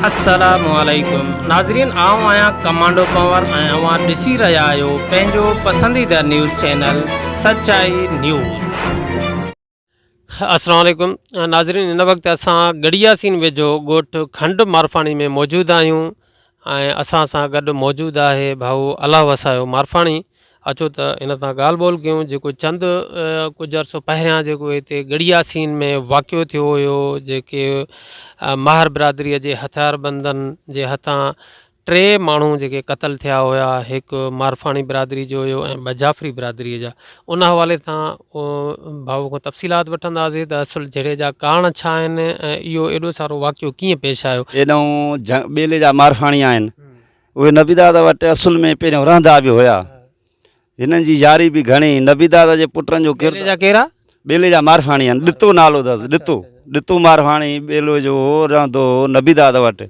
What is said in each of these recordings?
السلام عليڪم ناظرين آئون آهيان ڪمانڊو پنور ۽ اوهان ڏسي رهيا آهيو پنهنجو پسنديده نيوز چينل سچائي نيوز. السلام عليڪم ناظرين هن وقت اسان ڳڙهياسين ويجهو ڳوٺ کنڊ مارفاڻي ۾ موجود آهيون ۽ اسان سان گڏ موجود آهي ڀائو الله وسايو مارفاڻي اچو ته ان سان ڳالهه ٻولهه ڪيون جيڪو چند ڪجهه عرصو پهريان جيڪو هتي ڳڙهي ياسين ۾ واقعو ٿيو هيو جيڪي ماهر برادري جي هٿياربندن جي هٿان ٽي ماڻهو جيڪي قتل ٿيا هيا هڪ مارفاڻي برادري جو هيو ۽ ٻه جعفري برادري جا ان حوالي سان ڀائو کان تفصيلات وٺنداسين ته اصل جھيڙي جا ڪارڻ ڇا آهن ۽ اهو ايڏو سارو واقعو ڪيئن پيش آيو. هيڏانهن ٻيلي جا مارفاڻي آهن اهي نبي دادا وٽ اصل ۾ پهريون رهندا به هيا. هنن جي ياري به گهڻي. نبي دادا جي پٽن جو ٻيلي جا ڪير آ؟ ٻيلي جا مارفاڻي آهن. ڏتو نالو اٿس. ڏتو. ڏتو مارفاڻي ٻيلو جو هو رهندو هو نبي دادا وٽ.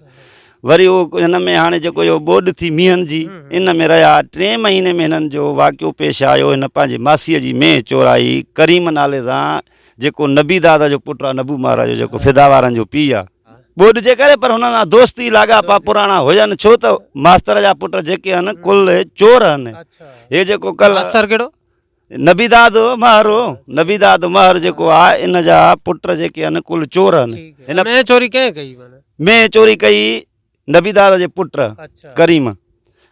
وري اهو هن ۾ هاڻي جيڪو اهو ٻوڏ ٿي مينهن جي ان ۾ رهيا. ٽئين مهيني ۾ هنن جو واقعو پيش آيو. هن پنهنجي ماسيء جي مينهن چورائي ڪريم نالي سان جيڪو نبي دادا جو پٽ آ نبو مهاراج جو جيڪو فدا وارن جو پيء آ. ٻوڏ جي ڪري پر هنن سان دوستي لاڳاپا پراڻا هجن ڇو ته ماستر جا پٽ جيڪي آهن ڪل چور آهن هي جيڪو ڪل ماستر ڪهڙو؟ نبي داد مهر نبي داد مهر جيڪو آ ان جا پٽ جيڪي آهن ڪل چور آهن هن مينهن چوري ڪنهن ڪئي معنيٰ؟ مينهن چوري ڪئي نبي داد جي پٽ ڪريم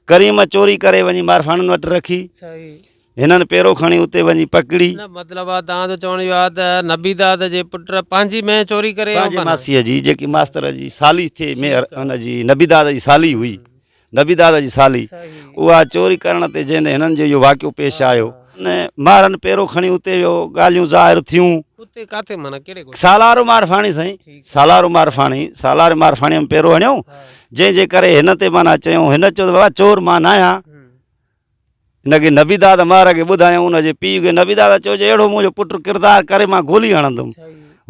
ڪريم چوري ڪري وڃي مارفاڻن وٽ رکي هنن پيرو کڻي اتي وڃي پڪڙي. نه مطلب آ توهان جو چوڻ اهو آ ته نبي داد جي پٽ پنهنجي مينهن چوري ڪري پنهنجي ماسيء جي جيڪي ماستر جي سالي ٿئي ميهر ان جي نبي داد جي سالي هئي نبي داد جي سالي اها چوري ڪرڻ تي جنهن هنن جو اهو واقعو پيش آيو مارن پيرو کڻي اتي ويو ڳالهيون ظاهر ٿيون. اتي ڪاٿي معنيٰ ڪهڙي ڳوٺ؟ سالارو مارفاڻي سائين سالارو مارفاڻي سالار مارفاڻي ۾ پيرو هڻيو جنهن جي ڪري هن تي معنيٰ چيو هن چيو ته بابا چور مان ناهيان هن کي نبي داد مار کي ٻڌايو ان جي پيء کي نبي داد چيو جي اهڙو منهنجو پٽ ڪردار ڪري مان گولي هڻندم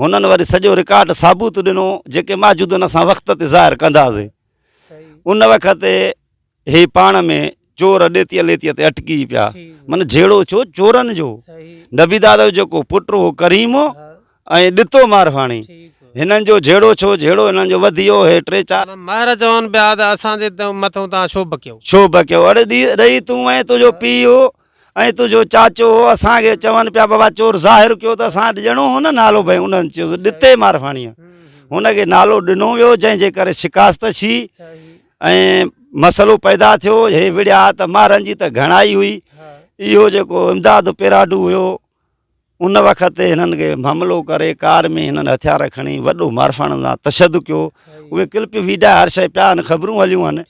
هنن وري سڄو رڪارڊ ثابوت ڏنو جيڪي موجود آهن اسان وقت تي ظاهر ڪنداسين ان وقت هي پاڻ ۾ چور ڏيتيء ليتيء تي اٽڪي پيا. من جهيڙو ڇو چورن جو. نبي داد جو جيڪو پٽ هو ڪريم ۽ ڏتو مارفاڻي. هنن جو جهيڙو ڇو جهيڙو هنن جو وڌي ويو. هي ٽي چار. ماهر چون پيا ته اسان جي مٿئون تان ڇو بڪيو. ڇو بڪيو. اڙي ڏئي تون ۽ تنهنجو پيء ۽ تنهنجو چاچو هو. اسان کي چون پيا بابا چور ظاهر ڪيو ته اسان ڏيڻو هو نه نالو ڀئي انهن چيو ڏتي مارفاڻيء هن کي نالو ڏنو ويو جنهن جي ڪري شڪاست ٿي. ۽ مسئلو پيدا ٿيو، هي وڙهيا ته مارن جي ته گهڻائي هئي، اهو جيڪو امداد پيراڍو هيو ان وقت هنن کي حملو ڪري ڪار ۾ هنن هٿيار کڻي وڏو مارفاڻن سان تشدد ڪيو، اهي ڪلپ ويڊيا هر شيء پيا آهن خبرون هليون آهن،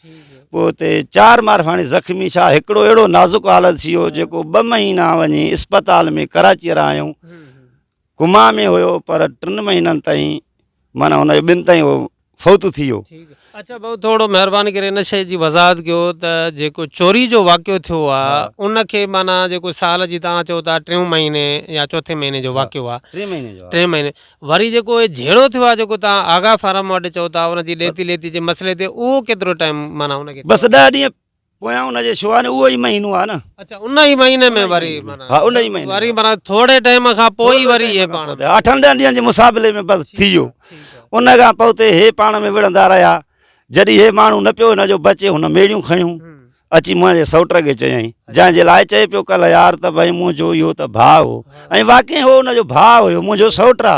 پوء اتي چار مارفاڻي زخمي ڇا هڪڙو اهڙو نازڪ حالت ٿي ويو جيڪو ٻه مهينا وڃي اسپتال ۾ ڪراچيء رهايائون، ڪوما ۾ هيو پر ٽن مهينن تائين معنيٰ هن جو ٻن تائين هو فوت ٿي ويو. ٺيڪ اڇا ڀائو ٿورو مهرباني ڪري ان شيء جي وضاحت ڪيو ته جيڪو چوري جو واقعو ٿيو آ ان کي معنيٰ جيڪو سال جي توهان چئو ٿا ٽيون مهيني يا چوٿين مهيني جو واقعو آ ٽين مهيني جو آ ٽين مهيني وري جيڪو هي جهيڙو ٿيو آ جيڪو توهان آغا فارم وٽ چئو ٿا ان جي ڏيتي ليتي جي مسئلي تي اهو ڪيترو ٽائيم معنيٰ ان کي بس ڏهه ڏينهن پويان ان جي شو آهي نه اهو ئي مهينو آهي نه. اڇا ان ئي مهيني ۾ وري معنيٰ ها ان ئي مهيني وري معنيٰ ٿوري ٽائيم کان پوء ئي وري اهي پاڻ ۾ اٺن ڏهن ڏينهن جي مصابلي ۾ بس ٿي ويو ان کان پوء تي هي پاڻ ۾ وڙهندا رهيا جڏهن هي ماڻهو نه پيو هن جو بچي هن ميڙيون کنيون اچي منهنجي سئوٽ کي چيائين جنهن جي لاء چئي پيو ڪلهه يار ته ڀئي منهنجو اهو ته ڀاء هو ۽ واقعي هو ان جو ڀاء هيو منهنجو سئوٽ آ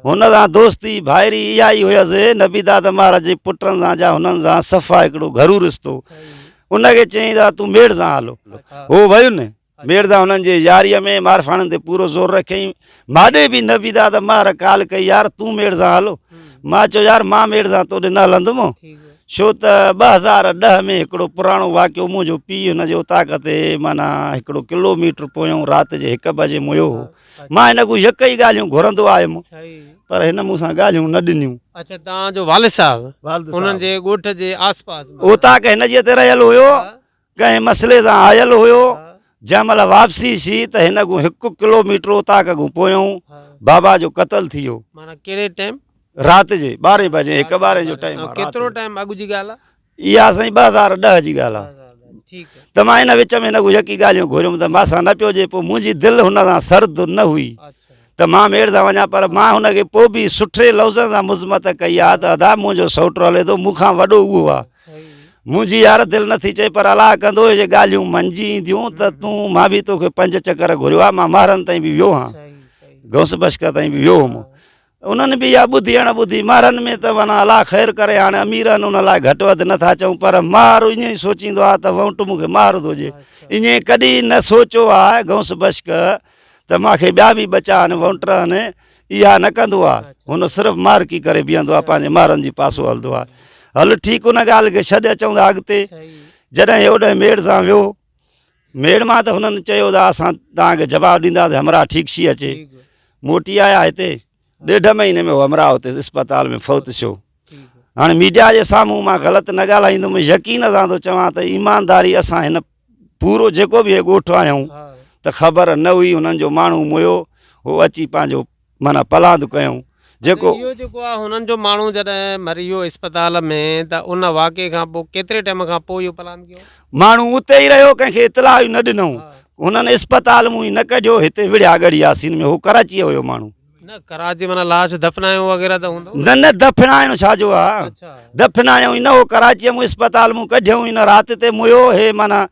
هن سان دوستي ڀائري اها ئي هيس، نبي داد مهاراج جي پٽن سان جا هنن سان صفا هڪڙو گهرو رشتو. ان کي چيائين ته تون ميڙ سان هل. هو وين. ميڙ سان هنن جي ياريء ۾ مارفاڻن تي پورو زور رکيائين. ماڏي به نبي داد مهر ڪال ڪئي يار تون ميڙ سان هل. مان چيو يار مان ميڙ سان توڏي نه هلندم. ڇو ته 2010 ۾ هڪڙو پراڻو واقعو منهنجو پيء هن جي اوطاق تي معنيٰ هڪڙو ڪلو ميٽر پويون رات جي هڪ بجي ميو هو. مان هن کان يڪ ئي ڳالهيون گهرندو آيم پر هن مون سان ڳالهيون نه ڏنيون. اڇا توهان جو والد صاحب انهن جي ڳوٺ جي آس پاس ۾. اوطاق هن جي تي رهيل هيو ڪنهن مسئلي سان آيل هيو جنهن مهل واپسي ٿي ته هن کان هڪ ڪلو ميٽر اوطاق کان پويون بابا جو قتل ٿي ويو. معنيٰ ڪهڙي ٽائيم؟ رات جي ٻارهين بجي هڪ ٻارهين جو ٽائيم آ. ڪيترو ٽائيم اڳ جي ڳالهه آ؟ اها سائين 2010 جي ڳالهه آ ته مان ان وچ ۾ هن کان يڪي ڳالهيون گهريم ته مان سان نه پيو ڏي پوء منهنجي دل هن سان سرد نه هئي ته ته مان ميڙ سان وڃان پر مان هن کي پوء به سٺي لفظن سان مذمت ڪئي آ ته ادا منهنجو سئوٽ هلي ٿو مون کان وڏو اهو آ منهنجي يار دل نٿي چئي پر الله ڪندو اهي ڳالهيون مڃجي اينديون ته تون مان به توکي پنج چڪر گهريو آ مان مهرن تائين به ويو هان غوث بشڪ تائين به ويو هوم انهن به اها ٻڌي اڻ ٻڌي مهرن ۾ ته معنيٰ الله خير ڪري هاڻي امير آهن ان لاء گهٽ وڌ نٿا چئون پر مهر ائين ئي سوچيندو آهي ته وونٽ مون کي مهر ٿو ڏي ائين ڪڏهن نه سوچيو آهي غوث بشڪ ته مان کي ٻيا به ٻچا آهن وونٽر آهن اها نه ڪندو آهي هن صرف مارڪي ڪري بيهندو آهي پنهنجي مهرن جي پاسو هلندو آهي هل ٺيڪ ان ڳالهه کي ڇڏ اچون ٿا اڳتي جڏهن هوڏانهن ميڙ سان ويو ميڙ مان ته هنن چيو ته اسان توهان کي جواب ڏينداسين همراهه ٺيڪ شي اچي موٽي آيا هتي ڏيڍ مهيني ۾ هو همراهه اتي اسپتال ۾ فوت ٿيو هاڻي ميڊيا جي سامهون مان غلط نه ڳالهائيندم يقين سان ٿو چوان ته ايمانداري اسان هن پورو جيڪو به هي ڳوٺ آهيون ته خبر نه هئي هنن جو ماڻهو مويو هو اچي پنهنجو معنيٰ پلاند ڪيائون جيڪو. اهو جيڪو آهي هنن جو ماڻهو جڏهن مري ويو اسپتال ۾ ته ان واقعي کان پوء ڪيتري ٽائيم کان پوء اهو پلاند ڪيو؟ ماڻهو اتي ئي رهيو ڪنهن کي اطلاع ئي نه ڏنائون هنن اسپتال مون ئي نه ڪڍيو هتي وڙهيا ڳڙهي ياسين ۾ هو ڪراچيء هيو ماڻهو. نه ڪراچي معنيٰ لاش دفنايو وغيره ته هوندو نه نه دفنائڻ ڇا جو آ دفنايو ئي نه هو ڪراچيء مون اسپتال مون ڪڍيائون ئي نه رات تي مويو هي معنيٰ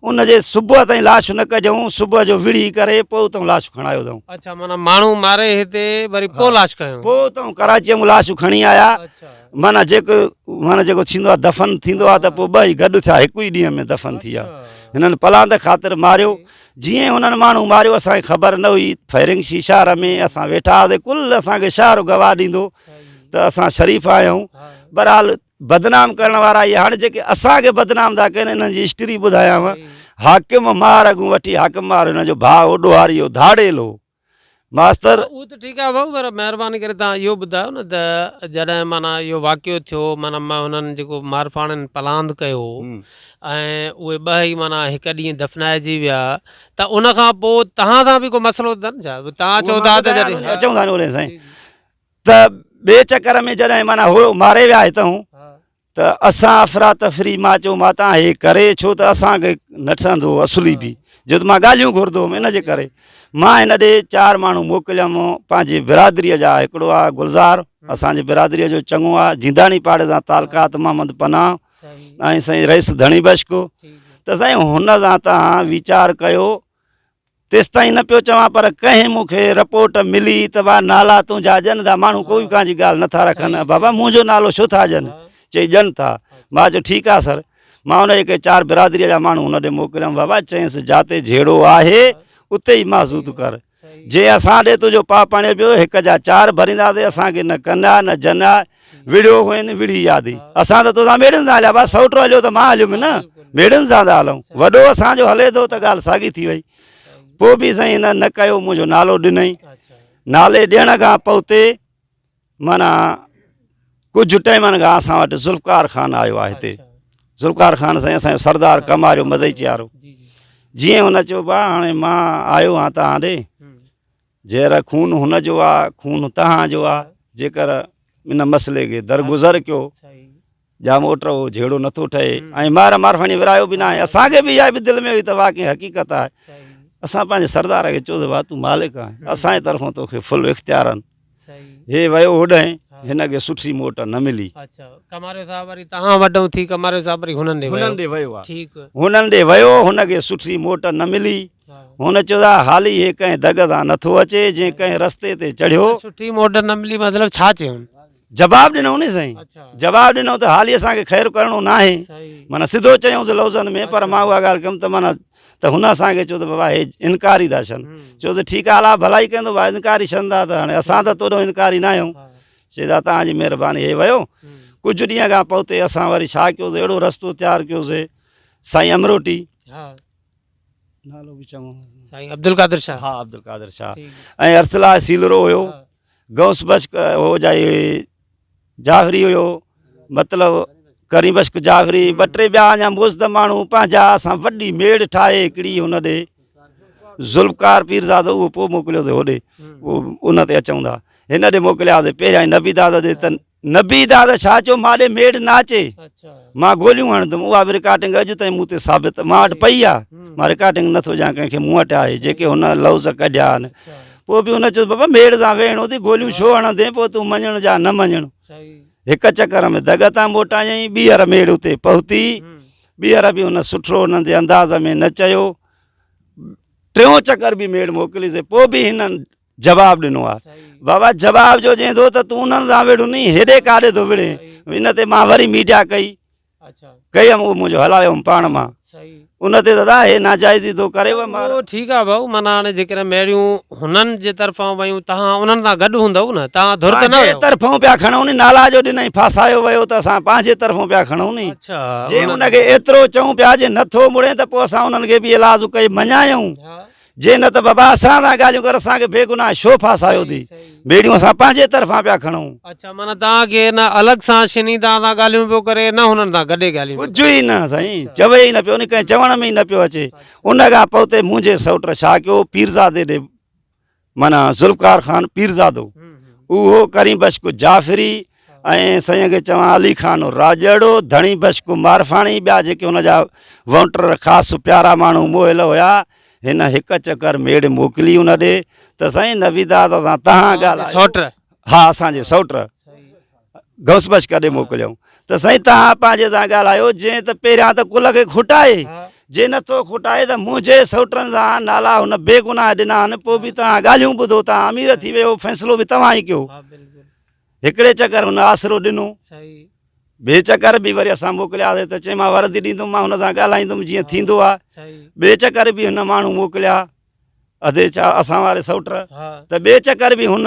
ان جي صبح تائين لاش نه ڪڍيائون صبح جو وڙهي ڪري پوء اتان لاش کڻايو اٿئون. اڇا معنيٰ ماڻهو ماري هتي وري پوء لاش کنيو. پوء اتان ڪراچيء مون لاش کڻي آيا معنيٰ جيڪو معنيٰ جيڪو ٿيندو آ دفن ٿيندو آ ته پوء ٻئي گڏ ٿيا هڪ ئي ڏينهن ۾ دفن ٿي ويا هنن پلاند خاطر ماريو جيئن هنن ماڻهو ماريو اسان کي خبر نه هئي فائرنگ شي شهر ۾ اسان ويٺا هئاسين ڪل اسان کي شهر گواهه ڏيندو ته اسان شريف آهيون بهرحال بدنام ڪرڻ وارا اهي هاڻي جيڪي اسان کي بدنام ٿا ڪن انهن جي هسٽري ٻڌايانو حاڪم مار اڳون وٺي حاڪم مار هن جو ڀاء هو ڏوهاري هو ڌاڙيل هو ماستر. اهو ته ٺيڪ آهي ڀائو پر مهرباني ڪري توهان اهو ٻڌايو نه ته جڏهن معنيٰ اهو واقعو ٿيو معنيٰ هنن جيڪو مارفاڻين پلاند ڪيو ۽ اهي ٻه ئي معنيٰ هڪ ڏينهن دفنائجي ويا ته ان کان پوء توهان سان به ڪو مسئلو اٿن ڇا توهان چئو ٿا ته جڏهن اچون ٿا نه سائين ته ٻئي چڪر ۾ جڏهن معنيٰ هو ماري ويا هتئون ته اسان افراتفري مان چيو مان تان هي ڪري ڇو ته اسان کي نه ٺهندو هو اصلي به جو ته مان ڳالهيون گهرندو هوم ان جي ڪري مان هن ڏي چار ماڻهو موڪليم پنهنجي برادريء جا هڪڙو آ گلزار اسان جي برادريء جو چڱو آ جينداڻي پاڙي سان تعلقات محمد پناهه ۽ سائين رئيس ڌڻي بشڪو ته سائين هن سان تان ويچار ڪيو تيستائين نه پيو چوان پر ڪنهن مون کي رپورٽ ملي ته وا نالا تنهنجا ڏين ٿا ماڻهو ڪوئي ڪان جي ڳالهه نٿا رکن بابا منهنجو نالو ڇو ٿا ڏين چئي ڏين ٿا مان چيو ٺيڪ آ سر مان ان جي چار برادري جا ماڻهو ان ڏي موڪليم بابا چيس جاتي جهيڙو آهي اتي ئي محدود ڪر جي اسان ڏي تنهنجو پاء پاڻي پيو هڪ جا چار ڀرينداسي اسان کي نه ڪن آ نه جن آ وڙهيو هئين وڙهي يادي اسان ته توسان ميڙن سان هليا با سئوٽ هليو ته مان هليم نه ميڙن سان ٿا هلون وڏو اسان جو هلي ٿو ته ڳالهه ساڳي ٿي وئي پوء به سائين هن نه ڪيو منهنجو نالو ڏنئي نالي ڏيڻ کان پوتي معنيٰ ڪجهه ٽائيمن کان اسان وٽ ذوالفقار خان آيو آهي هتي ذوالفقار خان سائين اسان جو سردار ڪماريو مدئي چيارو جيئن هن چيو با هاڻي مان آيو آهيان تهان ڏي جيئر خون هن جو آ، خون تهان جو آ، جيڪر ان مسئلي کي درگذر ڪيو، ڄام اوٽ اهو جهيڙو نٿو ٺهي ۽ مار مارفاڻي ورايو به ناهي. اسان کي به اها به دل ۾ هئي ته واقعي حقيقت آهي. اسان پنهنجي سردار کي چيو ته ڀاء تون مالڪ آهين، اسان جي طرفون توکي فل اختيار آهن. هي ويو هوڏانهن، هن کي سٺي موٽ نه ملي. اڇا ڪماريو صاحب وري تهان وٽئون ٿي ڪماريو صاحب وري هنن ڏي ويو. هنن ڏي ويو آ. ٺيڪ. هنن ڏي ويو، هن کي سٺي موٽ نه ملي. هن چيو ته حالي هي ڪنهن دڳ تان نٿو اچي، جنهن ڪنهن رستي تي چڙهيو. سٺي موٽ نه ملي مطلب ڇا چيائون؟ جواب ڏنائون ني سائين. جواب ڏنائون ته حالي اسان کي خير ڪرڻو ناهي. معنيٰ سڌو چيائونس لفظن ۾ پر مان اها ڳالهه ڪيم ته معنيٰ ته هن اسان کي چيو ته بابا هي انڪاري ٿا ڇن. چيو ته ٺيڪ آهي الله ڀلائي ڪندو ڀاء انڪاري ڇن ٿا ته هاڻي اسان ته توڏو انڪاري ناهيون. چي ته توهان جي مهرباني هي ويو. ڪجهه ڏينهن کان پوء اسان وري ڇا ڪيوسي اهڙو رستو تيار ڪيوسي سائين امروٽي. نالو به چڱو سائين عبدالقادر شاهه ها عبدالقادر شاهه ۽ ارسلا سيلرو هيو غوث بخش هو جائي جعفري هيو مطلب ڪريم بخش جعفري ٻه ٽي ٻيا اڃا مزد ماڻهو پنهنجا اسان وڏي ميڙ ٺاهي هڪڙي هن ڏي ذوالفقار پيرزادو اهو پوء موڪليو اٿئي هوڏي ان تي اچون ٿا هن ڏي موڪليا پهريان نبي داد ڏي ته نبي داد ڇا چيو مان ڏي ميڙ نه اچي مان گوليون هڻندم اها به رڪارڊنگ اڄ تائين مون تي ثابت مان وٽ پئي آهي مان رڪارڊنگ نٿو ڏيان ڪنهن کي مون وٽ آهي جيڪي هن لفظ ڪڍيا آهن. پوء به هن چيس بابا ميڙ سان ويهڻو اٿئي گوليون ڇو هڻندين پوء تون مڃڻ جا نه مڃڻ. هڪ چڪر ۾ دڳ تان موٽايائين ٻيهر ميڙ اتي پهتي ٻيهر به هن سٺو هنن جي انداز ۾ نه چيو ٽيون چڪر به ميڙ موڪليسي پوء به هنن جواب ڏنو آ بابا جواب جو چئين ٿو ته تون انهن سان وڙهه ني هيڏي ڪاڏي ٿو وڙهين ان تي مان وري ميڊيا ڪئي ڪئي اهو منهنجو هلايو هوم پاڻ مان ان تي دادا هي ناجائزي ٿو ڪري و مار اهو ٺيڪ آ ڀائو معنيٰ هاڻي جيڪڏهن ميڙيون هنن جي طرفان ويون تهان انهن سان گڏ هوندؤ نه تهان ڌر ته نه پنهنجي طرفون پيا کڻون ني نالا جو ڏنائين ڦاسايو ويو ته اسان پنهنجي طرفون پيا کڻون ني جي ان کي ايترو چئون پيا جي نٿو مڙين ته پوء اسان انهن کي به ايلاز ڪئي مڃايون جي نه ته بابا اسان سان ڳالهيون ڪر اسان کي بيگناهه ڇو ڦاسايو ٿي ٻيڙيون اسان پنهنجي طرفان پيا کڻون. اڇا معنيٰ توهان کي نه الڳ سان شني توهان سان ڳالهيون پيو ڪري نه هنن سان گڏي ڳالهيون پيو ڪري. ڪجهه ئي نه سائين چوي ئي نه پيو ني ڪنهن چوڻ ۾ ئي نه پيو اچي ان کان پوء تي منهنجي سئوٽ ڇا ڪيو پيرزادي ڏي معنيٰ ذوالفقار خان پيرزادو اهو ڪريم بخش جعفري ۽ سائين کي چوان علي خان راڄڙو، ڌڻي بخش معرفاڻي ٻيا جيڪي هن جا وونٽر خاص پيارا ماڻهو موهيل هيا، هن هڪ چڪر ميڙ موڪلي ان ڏي ته سائين نبي داد سان تهان ڳالهايو. سئوٽ؟ ها اسان جي سئوٽ غوث بخش ڪڏي موڪليائون ته سائين تهان پنهنجي سان ڳالهايو جنهن ته پهريان ته ڪل کي کٽائي جي نٿو کٽائي ته منهنجي سئوٽن سان نالا هن بيگناهه ڏنا آهن پوء به تهان ڳالهيون ٻڌو تهان امير ٿي ويو فيصلو به توهان ئي ڪيو. هڪڙي چڪر هن آسرو ڏنو، ٻئي چڪر به وري اسان موڪلياسين ته چيائين مان وردي ڏيندم، مان هن سان ڳالهائيندم جيئن ٿيندو آهي. ٻئي چڪر به هن ماڻهو موڪليا ادي ڇا اسان واري سئوٽ ته ٻئي چڪر به هن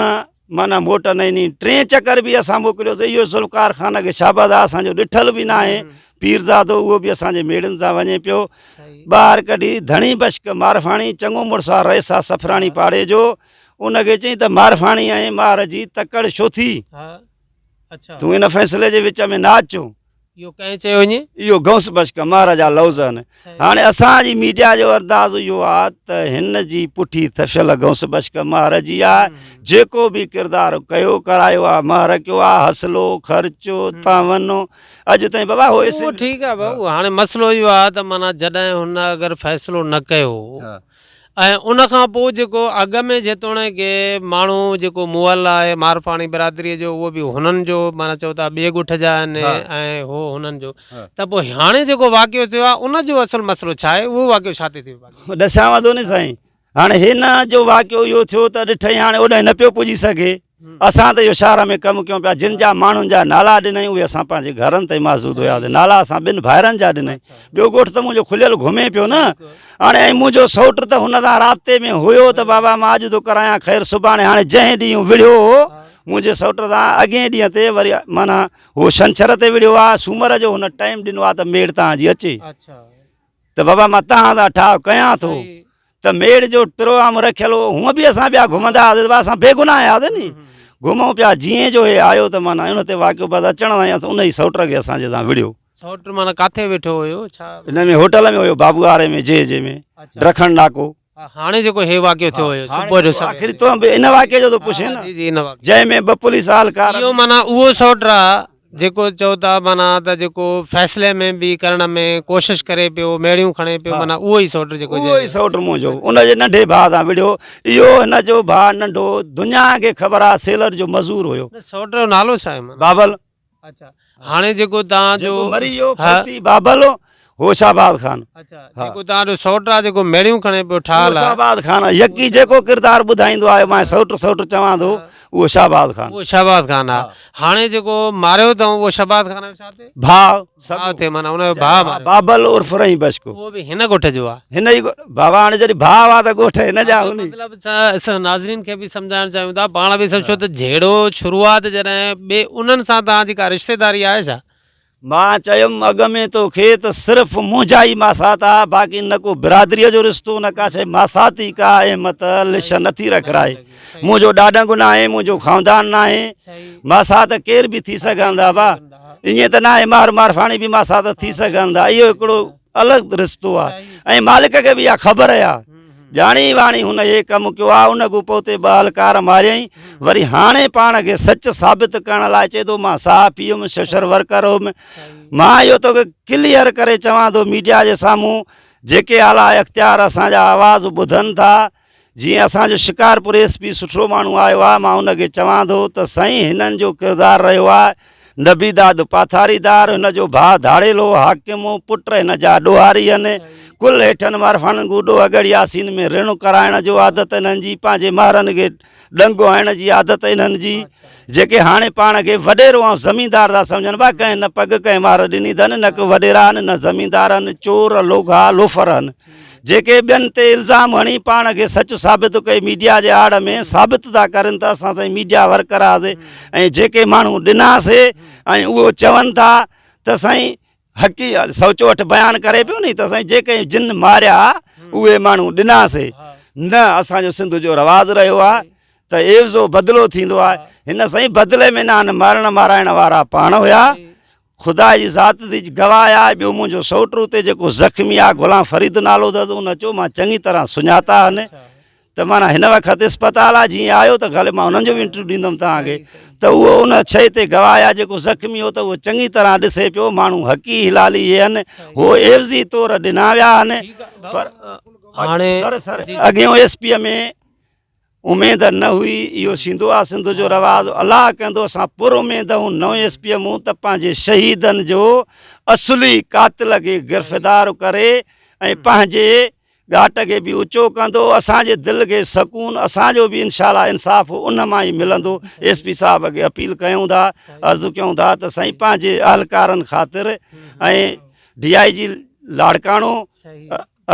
معنيٰ موٽ نه ڏني. ٽئين چڪر به اسان موڪليو ته اهو ذوالفقار خان کي شابس آهي اسان جو ڏٺل به ناهي پيرزادو اهو به اسان جي ميڙن سان وڃي پيو. ٻاهر ڪڍي ڌڻي بشڪ مارفاڻي چڱو مڙس آ رئيس آ سفراڻي پاڙي جو ان کي چيائين ته مارفاڻي ۽ مار جي تڪڙ ڇو ٿي؟ تون ان فيصلي جي وچ ۾ نه اچ. اهو ڪنهن چيو ائين؟ اهو غوث بخش ڪمار جا لفظ آهن. هاڻي اسان جي ميڊيا جو انداز اهو آهي ته هن جي پٺي ٿڦيل غوث بخش ڪمار جي آهي. جيڪو به ڪردار ڪيو ڪرايو آهي مهر ڪيو آهي، حصلو، خرچو، تعاون اڄ تائين بابا هو اهو ٺيڪ آهي ڀائو هاڻي مسئلو اهو آهي ته معنيٰ جڏهن هن اگر فيصلو نه ڪيو ۽ ان کان پوء جيڪو اڳ ۾ جيتوڻيڪ ماڻهو جيڪو مئل آهي مارفاڻي برادريء جو اهو به هنن جو معنيٰ چئو ٿا ٻئي ڳوٺ جا آهن ۽ هو هنن جو ته پوء هاڻي جيڪو واقعو ٿيو آهي ان جو اصل مسئلو ڇا آهي اهو واقعو ڇا تي ٿيو باقي. ڏسيانو ٿو ني سائين هاڻي هن جو واقعو اهو ٿيو ته ڏٺئي هاڻي اوڏانهن نه پيو پڄي سگهي اسان ته اهو شهر ۾ ڪم ڪيون پيا جن جا ماڻهن جا نالا ڏنائين اهي اسان پنهنجي گهرن تائين محدود هياسين نالا اسان ٻن ڀائرن جا ڏنائين ٻيو ڳوٺ ته منهنجو کليل گهمي پيو نه هاڻي ۽ منهنجو سئوٽ ته هن سان رابطي ۾ هيو ته بابا مان اڄ ٿو ڪرايان خير سڀاڻي هاڻي جنهن ڏينهن وڙهيو هو منهنجي سئوٽ سان اڳئين ڏينهن تي وري معنيٰ هو ڇنڇر تي وڙهيو آ سومر جو هن ٽائيم ڏنو آ ته ميڙ تان جي اچي ته بابا مان تهان سان ٺاهه ڪيان ٿو ته ميڙ جو پروگرام رکيل هو هونء به اسان ٻيا گهمندا هئاسين ته اسان بيگناهه هئاسين ني گهمون پيا جيئن جو هي آيو ته معنيٰ ان تي واقعو بس اچڻ سان ئي ان ئي سئوٽ کي اسان جي سان وڙهيو. سئوٽ معنيٰ ڪاٿي ويٺو هيو ڇا؟ ان ۾ هوٽل ۾ هيو بابو واري ۾ جي جي ۾ ڊکڻ ناڪو. هاڻي جيڪو هي واقعو ٿيو هيو صبح جو سوير. آخر تون به ان واقعي جو ٿو پڇين نه. جي جي ان واقعي. جنهن ۾ ٻه پوليس اهلڪار. اهو معنيٰ اهو سئوٽ آ جيڪو چئو ٿا معنيٰ ته جيڪو فيصلي ۾ به ڪرڻ ۾ ڪوشش ڪري پيو ميڙيون کڻي پيو معنيٰ اهو ئي سئوٽ جيڪو اهو ئي سئوٽ منهنجو ان جي ننڍي ڀاء سان وڙهيو اهو هن جو ڀاء ننڍو دنيا کي خبر آ سيلر جو مزور هيو. نه سئوٽ جو نالو ڇا آهي معنيٰ؟ بابل. اڇا هاڻي جيڪو توهان جو جيڪو مري ويو فوتي بابل هو شهباز خان. اڇا جيڪو توهان جو سئوٽ آ جيڪو ميڙيون کڻي پيو ٺاهل آ. اهو شهباز خان آ يڪي جيڪو ڪردار ٻڌائيندو آهي مان سئوٽ سئوٽ چوان ٿو اهو شهباز خان. اهو شهباز خان آ هاڻي جيڪو ماريو اٿئون اهو شهباز خان جو ڇا ٿئي؟ ڀاء ڀاء ٿئي معنيٰ ان جو ڀاء ماريو. بابل عرف رحيم بشڪو. اهو به هن ڳوٺ جو آ. هن ئي ڳوٺ بابا هاڻي جڏهن ڀاء آ ته ڳوٺ هن جا هوني. مطلب اسان ناظرين کي به سمجهائڻ چاهيون ٿا پاڻ به سمجهو ته جهيڙو شروعات جڏهن ٻئي انهن سان توهان جي ڪا رشتيداري آهي ڇا؟ مان چيم اڳ ۾ توکي ته صرف منهنجا ئي ماسات آ باقي نه ڪو برادريء جو رشتو نه ڪا شيء ماسات ئي ڪا احمت لش نٿي رکرائي منهنجو ڏاڏنگ ناهي منهنجو خاندان ناهي ماسات ڪير به ٿي سگهندا با ائين ته ناهي مار مارفاڻي به ماسات ٿي سگهندا اهو هڪڙو الڳ رشتو آ ۽ مالڪ کي به اها خبر آ ڄاڻي واڻي هن هي ڪم ڪيو آ، ان کان پوء اتي ٻه هلڪار ماريائين، وري هاڻي پاڻ کي سچ ثابت ڪرڻ لاء چئي ٿو مان صحافي هيم، سوشل ورڪر هيم، مان اهو توکي ڪليئر ڪري چوان ٿو ميڊيا جي سامهون جيڪي اعليٰ اختيار اسان جا آواز ٻڌن ٿا، جيئن اسان جو شڪارپور ايس پي سٺو ماڻهو آيو آهي مان ان کي چوان ٿو ته سائين هنن جو ڪردار رهيو آهي نبي داد پاٿاريدار هن جو ڀاء ڌاڙيلو حاڪم پٽ هن جا ڏوهاري آهن ڪل هيٺن مارفاڻن گو ڏوهه ڳڙهي ياسين ۾ رڻ ڪرائڻ جو عادت هنن جي پنهنجي مهرن کي ڏنگ هڻڻ جي عادت انهن جي جيڪي هاڻي پاڻ کي وڏيرو ۽ زميندار ٿا سمجهن با ڪنهن نه پڳ ڪنهن مار ڏني اٿن نه ڪو وڏيرا آهن نه زميندار آهن چور لوگها لوفر آهن جيڪي ٻين تي الزام هڻي پاڻ کي سچ ثابت ڪئي ميڊيا جي آڙ ۾ ثابت ٿا ڪرن ته اسان سائين ميڊيا ورڪر آهي ۽ جيڪي ماڻهو ڏناسي ۽ اهو چون ٿا ته سائين حقي سوچو اٺ بيان ڪري پيو ني ته سائين جيڪي جن ماريا اهي ماڻهو ڏناسي نه اسان جو سنڌ جو رواج رهيو آهي ته عيوضو بدلو ٿيندو آهي هن سائين بدلي ۾ نه آهن مارڻ مارائڻ وارا پاڻ هيا خدا جي ذات جي گواهه آهي ٻيو منهنجو سئوٽ اتي جيڪو زخمي آهي غلام فريد نالو اٿس ان چيو مان چڱي طرح سڃاتا آهن ته معنيٰ هن وقت اسپتال آ جيئن آيو ته غالب مان انهن جو به انٽرويو ڏيندم توهان کي ته اهو ان شيء تي گواهه آ جيڪو زخمي هو ته اهو چڱي طرح ڏسي پيو ماڻهو حقي حلالي اهي آهن هو عيوضي طور ڏنا ويا آهن پر هاڻي سر سر اڳيون ايس پي ۾ اميد نه هئي اهو ٿيندو آ سنڌ جو رواج الله ڪندو اسان پر اميد آهيون نئون ايس پي مون ته پنهنجي شهيدن جو اصلي قاتل کي گرفتار ڪري ۽ پنهنجي ڳاٽ کي به اوچو ڪندو اسان جي دل کي سڪون اسان جو به انشاء الله انصاف ان مان ئي ملندو ايس پي صاحب کي اپيل ڪيون ٿا عرض ڪيون ٿا ته سائين پنهنجي اهلڪارن خاطر ۽ ڊي I جي لاڙڪاڻو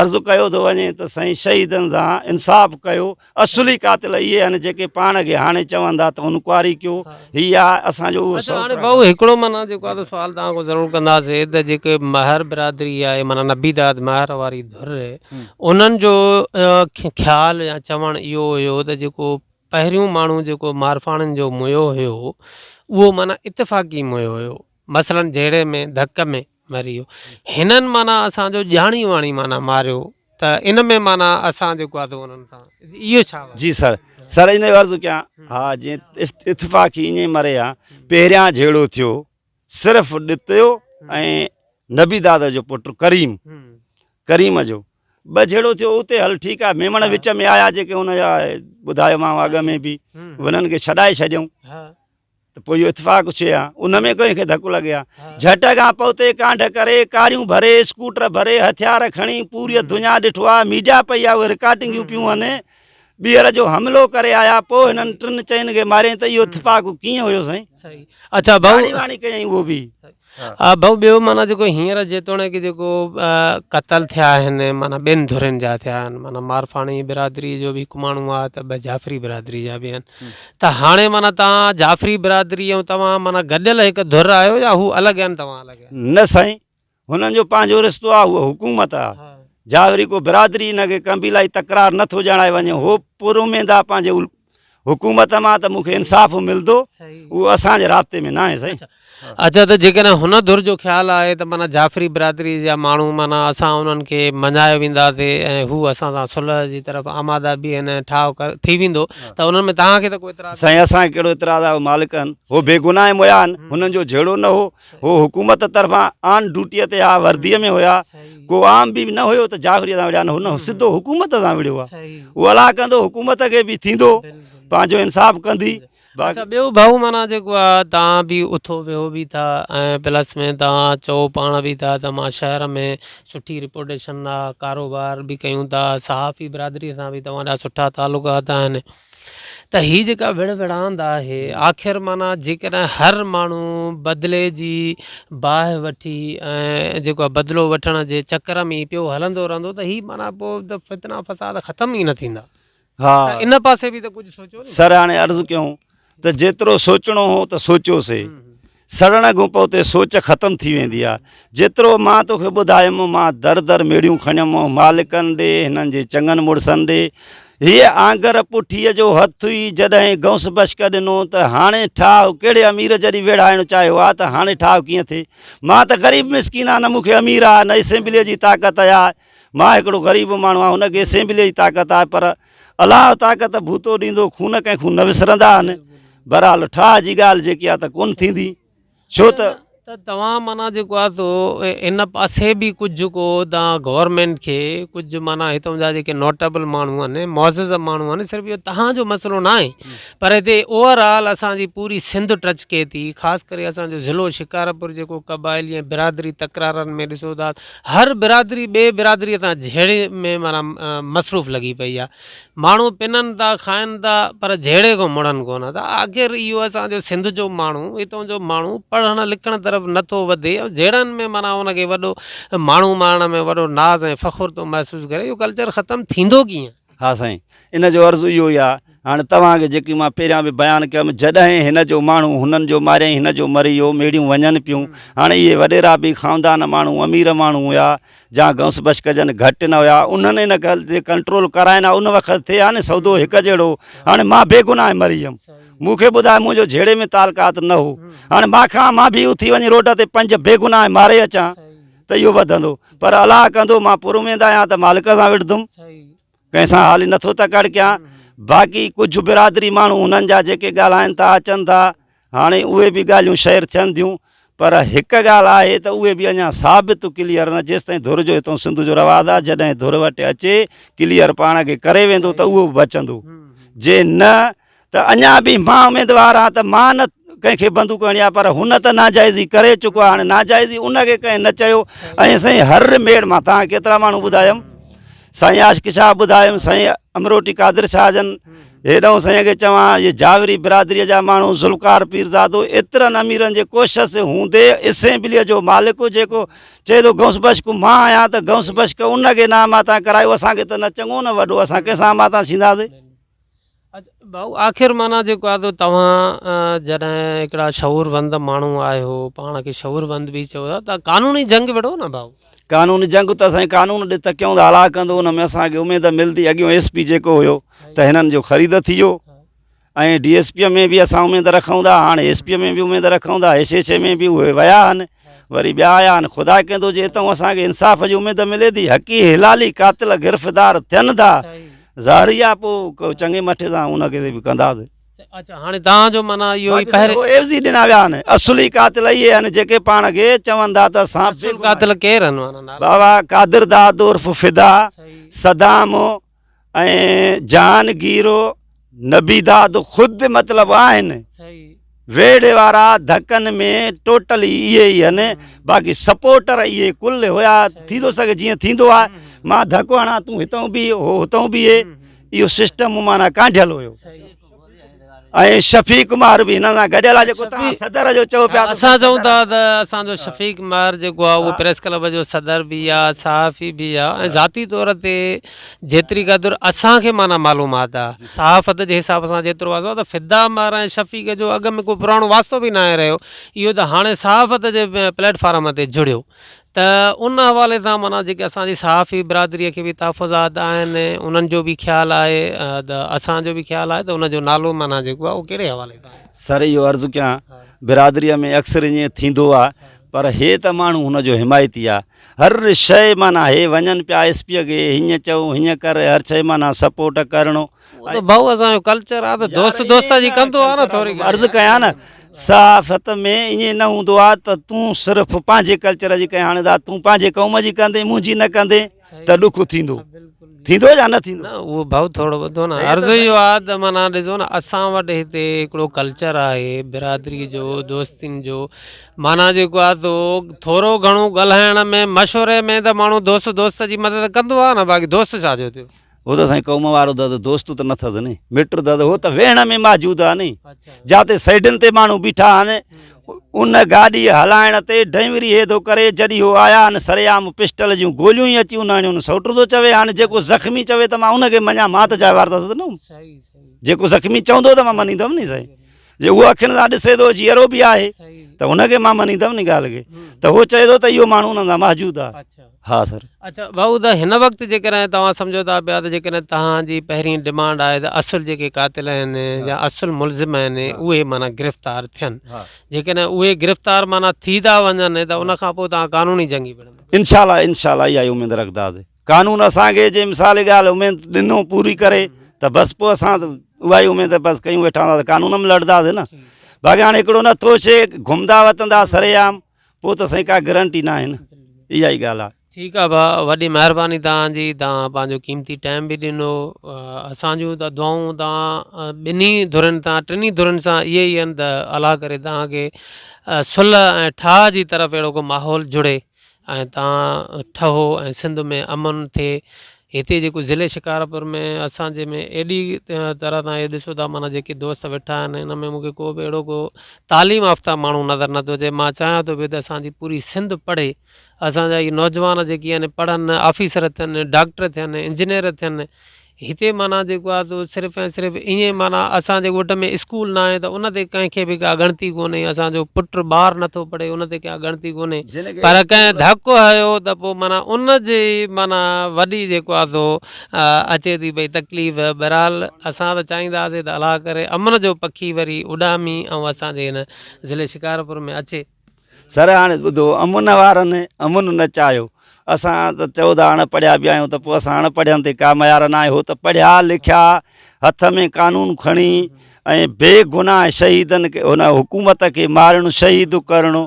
عرض ڪيو ٿو وڃي ته سائين شهيدن سان انصاف ڪيو اصلي قاتل اهي آهن جيڪي پاڻ کي هاڻي چوندا ته انڪوائري ڪيو هي آ اسان جو اهو اڇا هاڻي ڀائو هڪڙو معنيٰ جيڪو آ سوال توهان کان ضرور ڪنداسي ته جيڪي مهر برادري آهي معنيٰ نبي داد مهر واري ڌر انهن جو خيال يا چوڻ اهو هيو ته جيڪو پهريون ماڻهو جيڪو مارفاڻين جو ميو هيو اهو معنيٰ اتفاقي ميو هيو مثلاً جهيڙي ۾ ڌڪ ۾ مري ويو. هنن معنيٰ اسان جو ڄاڻي واڻي معنيٰ ماريو ته ان ۾ معنيٰ اسان جيڪو آهي سو انهن سان اهو ڇا واقعو؟ جي سر سر ان جو عرض ڪيان ها جي اتفاقي ائين مري ها پهريان جهيڙو ٿيو صرف ڏتيو ۽ نبي داد جو پٽ ڪريم ڪريم جو ٻه جهيڙو ٿيو اتي هل ٺيڪ آهي ميمڻ وچ ۾ آيا جيڪي ان جا ٻڌايومانو اڳ ۾ به انهن کي ڇڏائي ڇڏيائون ته پوء اهو اتفاق ڇي ها ان ۾ ڪنهن کي ڌڪ لڳي ها جهٽ کان پوتي ڪانڍ ڪري ڪاريون ڀري اسڪوٽر ڀري هٿيار کڻي پوري دنيا ڏٺو آ ميڊيا پئي آ اهي رڪارڊنگيون پيون آهن ٻيهر جو حملو ڪري آيا پوء هنن ٽن چئن کي مارين ته اهو اتفاق ڪيئن هيو سائين اڇا ڀائو واڻي واڻي ڪيائين اهو به ها ڀائو ٻيو معنيٰ جيڪو هينئر جيتوڻيڪ جيڪو قتل ٿيا آهن معنيٰ ٻن ڌرين جا ٿيا آهن معنيٰ مارفاڻي برادري جو به هڪ ماڻهو آهي ته ٻه جعفري برادري جا به آهن ته هاڻي معنيٰ توهان جعفري برادري ۽ توهان معنيٰ گڏيل هڪ ڌر آهيو يا هو الڳ آهن توهان الڳ آهيو؟ نه سائين هنن جو پنهنجو رشتو آهي هوء حڪومت آهي جا وري ڪو برادري هن کي قبيلائي تڪرار نه ٿو ڄاڻائي وڃي هو پر اميد آهي پنهنجي حڪومت مان ته مون کي انصاف ملندو اهو اسان جي رابطي ۾ ناهي سائين. اڇا ته جيڪڏهن هن ڌر جو خيال آهي ته معنيٰ جعفري برادري جا ماڻهو معنيٰ اسان انهن کي مڃائي وينداسي ۽ هو اسان سان صلح جي طرف آماده به آهن ۽ ٺاهه ٿي ويندو ته انهن ۾ توهان کي ته ڪو اعتراض سائين اسان کي ڪهڙو اعتراض آهي هو مالڪ آهن هو بيگناهه مئا آهن هنن جو جهيڙو نه هو هو حڪومت طرفان آن ڊيوٽيء تي ها ورديء ۾ هيا ڪو عام به نه هيو ته جعفريء سان وڙهيا نه هن سڌو حڪومت سان وڙهيو آهي اهو الله ڪندو حڪومت کي به ٿيندو پنهنجو انصاف ڪندي اڇا ٻيو ڀائو معنيٰ جيڪو آ تان به اٿو ويهو به ٿا ۽ پلس ۾ تان چئو پاڻ به ٿا ته مان شهر ۾ سٺي رپوٽيشن آ ڪاروبار به ڪيون ٿا صحافي برادري سان به توهان جا سٺا تعلقات آهن ته هي جيڪا وڙهه وڙهاند آهي آخر معنيٰ جيڪڏهن هر ماڻهو بدلي جي باهه وٺي ۽ جيڪو آ بدلو وٺڻ جي چڪر ۾ ئي پيو هلندو رهندو ته هي معنيٰ پوء ته فتنا فساد ختم ئي نه ٿيندا ها ته ان پاسي به ته ڪجهه سوچو نه. سر هاڻي عرض ڪيون ته جيترو سوچڻو هو ته سوچيوسي. سڙڻ کان پوء تي سوچ ختم ٿي ويندي آ. جيترو مان توکي ٻڌايم مان در در ميڙيون کڻيم مالڪن ڏي هنن جي چڱن مڙسن ڏي. هيء آڱر پٺيء جو هٿ ئي جڏهن غوث بشڪ ڏنو ته هاڻي ٺاهه ڪهڙي امير جڏهن ويڙهائڻ چاهيو آ ته هاڻي ٺاهه ڪيئن ٿئي. مان ته غريب مسڪين آ نه مون کي امير آ نه اسيمبليء جي طاقت آ. مان هڪڙو غريب ماڻهو آهيان هن کي اسيمبليء جي طاقت آهي پر الله طاقت ڀوتو ڏيندو خون ڪنهن کان نه وسرندا آهن بهرحال ٺاهه جي ڳالهه جيڪي آهي ته ڪونه ٿيندي ڇو ته. ته توهان معنيٰ جيڪو آهي سو ان پاسي به ڪجهه ڪو توهان گورنمينٽ کي ڪجهه معنيٰ هتان جا جيڪي نوٽيبل ماڻهو آهن معزز ماڻهو آهن صرف اهو توهان جو مسئلو نه آهي پر هتي اوور آل اسان جي پوري سنڌ ٽچ ڪئي ٿي خاص ڪري اسان جو ضلعو شڪارپور جيڪو قبائلي ۽ برادري تڪرارن ۾ ڏسو ٿا هر برادري ٻي برادري سان جهيڙي ۾ معنيٰ مصروف لڳي پئي آهي ماڻهو پنن ٿا کائن ٿا پر جهيڙي کان مڙن ڪونه ٿا. آخر اهو اسان جو سنڌ جو ماڻهو هتان جو ماڻهو پڙهڻ لکڻ طرف نه ٿو وڌي ۽ جهيڙن ۾ معنيٰ ان کي وڏو ماڻهو مارڻ ۾ وڏو ناز ۽ فخر ٿو محسوس ڪري اهو ڪلچر ختم ٿيندو ڪيئن؟ ها سائين ان جو عرض اهو ئي آهي هاڻي توهان کي جيڪي مان پهريان به بيان ڪيم جڏهن هن جو ماڻهو هنن جو ماريائين هن جو مري ويو ميڙيون وڃن پيون هاڻي اهي وڏيرا به خاندان ماڻهو امير ماڻهو هيا جا گئونس بشڪجن گهٽ نه هيا انهن ان ڳالهه تي ڪنٽرول ڪرائن ها ان وقت ٿئي ها نه سودو هڪ جهڙو هاڻي مان بيگناهه مري ويم مون کي ٻڌاء منهنجو جهيڙي ۾ تعلقات نه هو هاڻي مان کان مان به اٿي وڃي روڊ تي پنج بيگناهه ماري اچان ته اهو وڌندو پر الله ڪندو مان پر اميد آهيان ته مالڪ سان وڙهندم ڪنهن سان حالي نٿو تڪڙ ڪيان باقي ڪجهه برادري ماڻهو انهن جا جيڪي ڳالهائن ٿا اچن ٿا هاڻي اهي به ڳالهيون شيئر ٿين ٿيون پر هڪ ڳالهه آهي ته اهي به اڃا ثابت ڪليئر نه جيستائين ڌر جو هتون سنڌ جو رواج آهي جڏهن ڌر وٽ اچي ڪليئر پاڻ کي ڪري ويندو ته اهو به بچندو جي نه ته اڃا به مان اميدوار آهيان ته مان نه ڪنهن کي بندوق هڻي آهي پر هن ته ناجائزي ڪري چڪو آهي هاڻي ناجائزي ان کي ڪنهن نه چيو ۽ سائين هر ميڙ مان تان ڪيترا ماڻهو ٻڌايم سائين عاشق شاهه ٻڌايم سائين امروٽي قادر شاهه جن هيڏانهن سائين کي چوان اهي جاوري برادريء جا ماڻهو ذوالفقار پيرزادو ايترن اميرن جي ڪوشش هوندي اسيمبليء جو مالڪ جيڪو چئي ٿو غوث بخش مان آهيان ته غوث بخش ان کي نه اماتان ڪرايو اسان کي ته نه چڱو نه وڏو اسان ڪنهن سان اماتان ٿينداسين. اچ ڀائو آخر معنيٰ جيڪو آهي سو توهان جڏهن هڪڙا شعور وند ماڻهو آهيو پاڻ کي شعور وند به چئو ٿا ته قانوني جنگ وڙهو نه ڀائو. قانوني جنگ ته سائين قانون ڏي تڪيون ته الله ڪندو ان ۾ اسان کي اميد ملندي اڳيون ايس پي جيڪو هيو ته هنن جو خريد ٿي ويو ۽ ڊي ايس پي ۾ به اسان اميد رکون ٿا هاڻي ايس پي ۾ به اميد رکون ٿا ايس ايڇ اي ۾ به اهي ويا آهن وري ٻيا آيا آهن خدا ڪندو جي اتان اسان کي انصاف جي اميد ملي ٿي حقي حلالي قاتل گرفتار ٿين ٿا ظاهري آ پوء ڪو چڱي مٺي سان ان کي به ڪنداسين. اچا هاڻي توهان جو معنيٰ اهو ئي پهرين. عيوضي ڏنا ويا آهن اصلي قاتل اهي آهن جيڪي پاڻ کي چون ٿا ته اسان اصل قاتل ڪير آهن معنيٰ نالا. بابا قادر داد عرف فدا، صدام ۽ جهانگير نبي داد خود مطلب آهن. ويڙهه وارا ڌڪن ۾ ٽوٽلي اهي ئي هن باقي سپورٽر اهي ڪل هيا ٿي ٿو سگهي جيئن ٿيندو آهي مان ڌڪ هڻان تون هتئون بيهه هو هتئون بيهي اهو سسٽم معنيٰ ڪانڍيل هيو ۽ شفيق مهر به هن سان گڏيل آهي جيڪو توهان صدر جو چئو پيا اسان چئون ٿا ته اسان جو شفيق مهر جيڪو آهي اهو پريس ڪلب جو صدر به آهي صحافي به آهي ۽ ذاتي طور تي جيتري قدر اسان کي معنيٰ معلومات آ صحافت جي حساب سان جيترو واسطو آ ته فدا مهر ۽ شفيق جو اڳ ۾ ڪو پراڻو واسطو به ناهي رهيو اهو ته هاڻي صحافت جي پليٽ فارم تي جڙيو ته ان حوالي سان معنيٰ جيڪي اسان جي صحافي برادري کي به تحفظات آهن انهن جو به خيال آهي ته اسان جو به خيال آهي ته ان جو نالو معنيٰ جيڪو آ اهو ڪهڙي حوالي سان آهي. سر اهو عرض ڪيان برادري ۾ اڪثر ائين ٿيندو آ پر هي ته ماڻهو هن جو حمايتي آ هر شيء معنيٰ هي وڃن پيا ايس پيء کي هيئن چئو هيئن ڪر هر شيء معنيٰ سپورٽ ڪرڻو. اهو ته ڀائو اسان جو ڪلچر آ ته دوست دوست جي ڪندو آ نه ٿوري عرض ڪيان نه صحافت ۾ ائين نه هوندو آ ته تون صرف پنهنجي ڪلچر جي ڪئين هاڻي دا تون پنهنجي قوم جي ڪندين منهنجي نه ڪندين ته ڏک ٿيندو ٿيندو يا نه ٿيندو؟ نه اهو ڀائو ٿورو ٻڌو نه عرض اهو آ ته معنيٰ ڏسو نه اسان وٽ هتي هڪڙو ڪلچر آهي برادري جو دوستين جو معنيٰ جيڪو آ سو ٿورو گهڻو ڳالهائڻ ۾ مشوري ۾ ته ماڻهو دوست دوست جي مدد ڪندو آ نه باقي دوست ڇا جو ٿيو. هو ته سائين قوم وارو دادا دوست ته نه ٿس ني مٽ دادا هو ته ويهڻ ۾ موجود آ ني جاتي سائيڊن تي ماڻهو بيٺا آهن ان گاڏي هلائڻ تي ڊرائيوري هي ٿو ڪري جڏهن هو آيا آهن سرعام پسٽل جون گوليون ئي اچي ان هڻيون سوٽ ٿو چوي هاڻي جيڪو زخمي چوي ته مان ان کي مڃان مان ته جاء وارتس نه جيڪو زخمي چوندو ته مان مڃيندم ني سائين جي اهو اکين سان ڏسي ٿو جيئرو به آهي ته ان کي مان مڃيندم ني ڳالهه کي ته هو چئي ٿو ته اهو ماڻهو ان سان موجود آهي ها سر. اڇا ڀائو ته هن وقت جيڪڏهن توهان سمجهو ٿا پيا ته جيڪڏهن توهان جي پهرين ڊمانڊ آهي ته اصل جيڪي قاتل آهن يا اصل ملزم آهن اهي معنيٰ گرفتار ٿين جيڪڏهن اهي گرفتار معنيٰ ٿي ٿا وڃن ته ان کان پوء توهان قانوني جنگ ئي وڙهندو. انشاء الله انشاء الله اها ئي اميد رکنداسين قانون اسان کي جي مثال ڳالهه اميد ڏنو پوري ڪري ته بس پوء اسان ته اها ئي اميد بس ڪيون ويٺا هونداسين قانون ۾ لڙنداسين نه باقي هاڻي هڪڙو نٿو شي گهمندا وتندا سرعام. پوء ته سائين ڪا گرنٽي ناهي نه اها ئي ڳالهه آهي. ٺيڪ آ ڀاء وڏي مهرباني توهان جي توهان پنهنجو قيمتي ٽائيم به ڏنو اسان جون ته دعائون توهان ٻنهي ڌرين تان ٽنهي ڌرين سان اهي ئي آهن ته الله ڪري توهان کي صلح ۽ ٺاهه جي طرف اهڙو ڪو ماحول جڙي ۽ توهان ٺهو ۽ سنڌ ۾ امن ٿئي هتي جيڪو ضلعي شڪارپور ۾ اسان جي ۾ ايڏي طرح تان اهي ڏسو ٿا معنيٰ جيڪي دوست ويٺا آهن ان ۾ مونکي ڪو به اهڙو ڪو تعليم يافته ماڻهو نظر نٿو اچي مان چاهيان ٿو پيو ته اسان جي پوري سنڌ پڙهي اسان جا اهي نوجوان جيڪي آهن پڙهن آفيسر ٿين ڊاڪٽر ٿين انجنيئر ٿين هتي معنيٰ جيڪو آهي سو صرف ۽ صرف ائين معنيٰ اسان جي ڳوٺ ۾ اسڪول نه آهي ته ان تي ڪنهن کي به ڪا ڳڻتي ڪونهي اسان جو پٽ ٻار نٿو پڙهي ان تي ڪا ڳڻتي ڪونهي پر ڪنهن ڌڪ هنيو ته پوء معنيٰ ان جي معنيٰ وڏي جيڪو آهي سو اچي ٿي پئي تڪليف بهرحال اسان ته چاهينداسين ته الله ڪري امن جو پکي وري اڏامي ۽ اسان جي هن ضلعي شڪارپور ۾ اچي. سر هاڻي ٻڌو امن وارن امن نه چاهيو اسان ته چئو ٿا اڻ پڙهيا به آهيون ته پوء اسان اڻ پڙهين تي ڪا ميار نه آهي هو ته پڙهيا لکيا هٿ ۾ قانون کڻي ۽ بي گناهه شهيدن کي هن حڪومت کي مارڻ شهيد ڪرڻو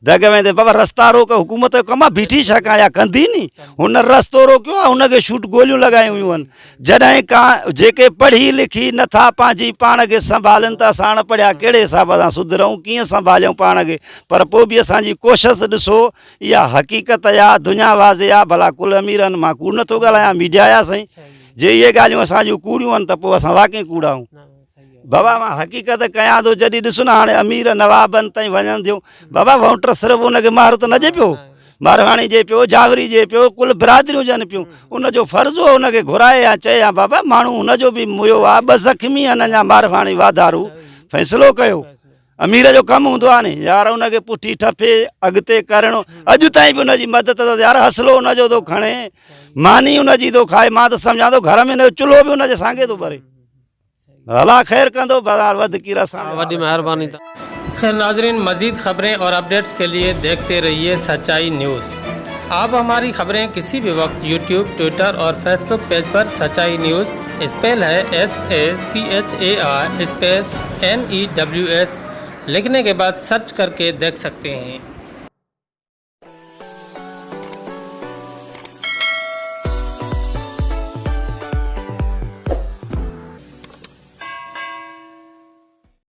دڳ ويندي بابا رستا روڪ حڪومت جو ڪم آهي بيٺي ڇا ڪان يا ڪندي ني هن رستو روڪيو آهي هن کي شوٽ گوليون لڳايون ويون آهن جڏهن ڪا جيڪي پڙهي لکي نه ٿا پنهنجي پاڻ کي سنڀالين ته اسان اڻ پڙهيا ڪهڙي حساب سان سڌرئون ڪيئن سنڀاليون پاڻ کي پر پوء به اسان جي ڪوشش ڏسو اها حقيقت آ دنيا واضح آ ڀلا ڪل اميرن مان ڪوڙ نه ٿو ڳالهايان ميڊيا آ سائين جي اهي ڳالهيون اسان جون ڪوڙيون آهن ته پوء اسان واقعي ڪوڙا آهيون بابا مان حقيقت ڪيان ٿو جڏهن ڏس نه هاڻي امير نوابن تائين وڃن ٿيون بابا وونٽر صرف ان کي مهر ته نه ڏي پيو مارواڻي جي پيو جاوري جي پيو ڪل برادريون جن پيون ان جو فرض هو ان کي گهرائي يا چئي يا بابا ماڻهو ان جو به ميو آ ٻه زخمي آهن اڃا مارواڻي واڌارو فيصلو ڪيو امير جو ڪم هوندو آ ني يار ان کي پٺي ٺپي اڳتي ڪرڻو اڄ تائين به ان جي مدد ته يار حصلو ان جو ٿو کڻي ماني ان جي ٿو کائي مان ته سمجهان ٿو گهر ۾ ان جو چلهو به ان جي سانگي ٿو ٻري الله خير ڪندو بهرحال وڌ ڪير اسان ۾ وڏي مهرباني. خير ناظرين مزيد خبرين اور اپڊيٽس کے لئے ديکھتي رھيي سچائي نيوز آپ ھماري خبرين ڪسي بھي وقت يوٽيوب ٽوئٽر اور فيسبوڪ پيج پر سچائي نيوز اسپيل ھي S A C H A I space N E W S لکھني کے بعد سرچ ڪر ڪي ديکھ سکتي ھين.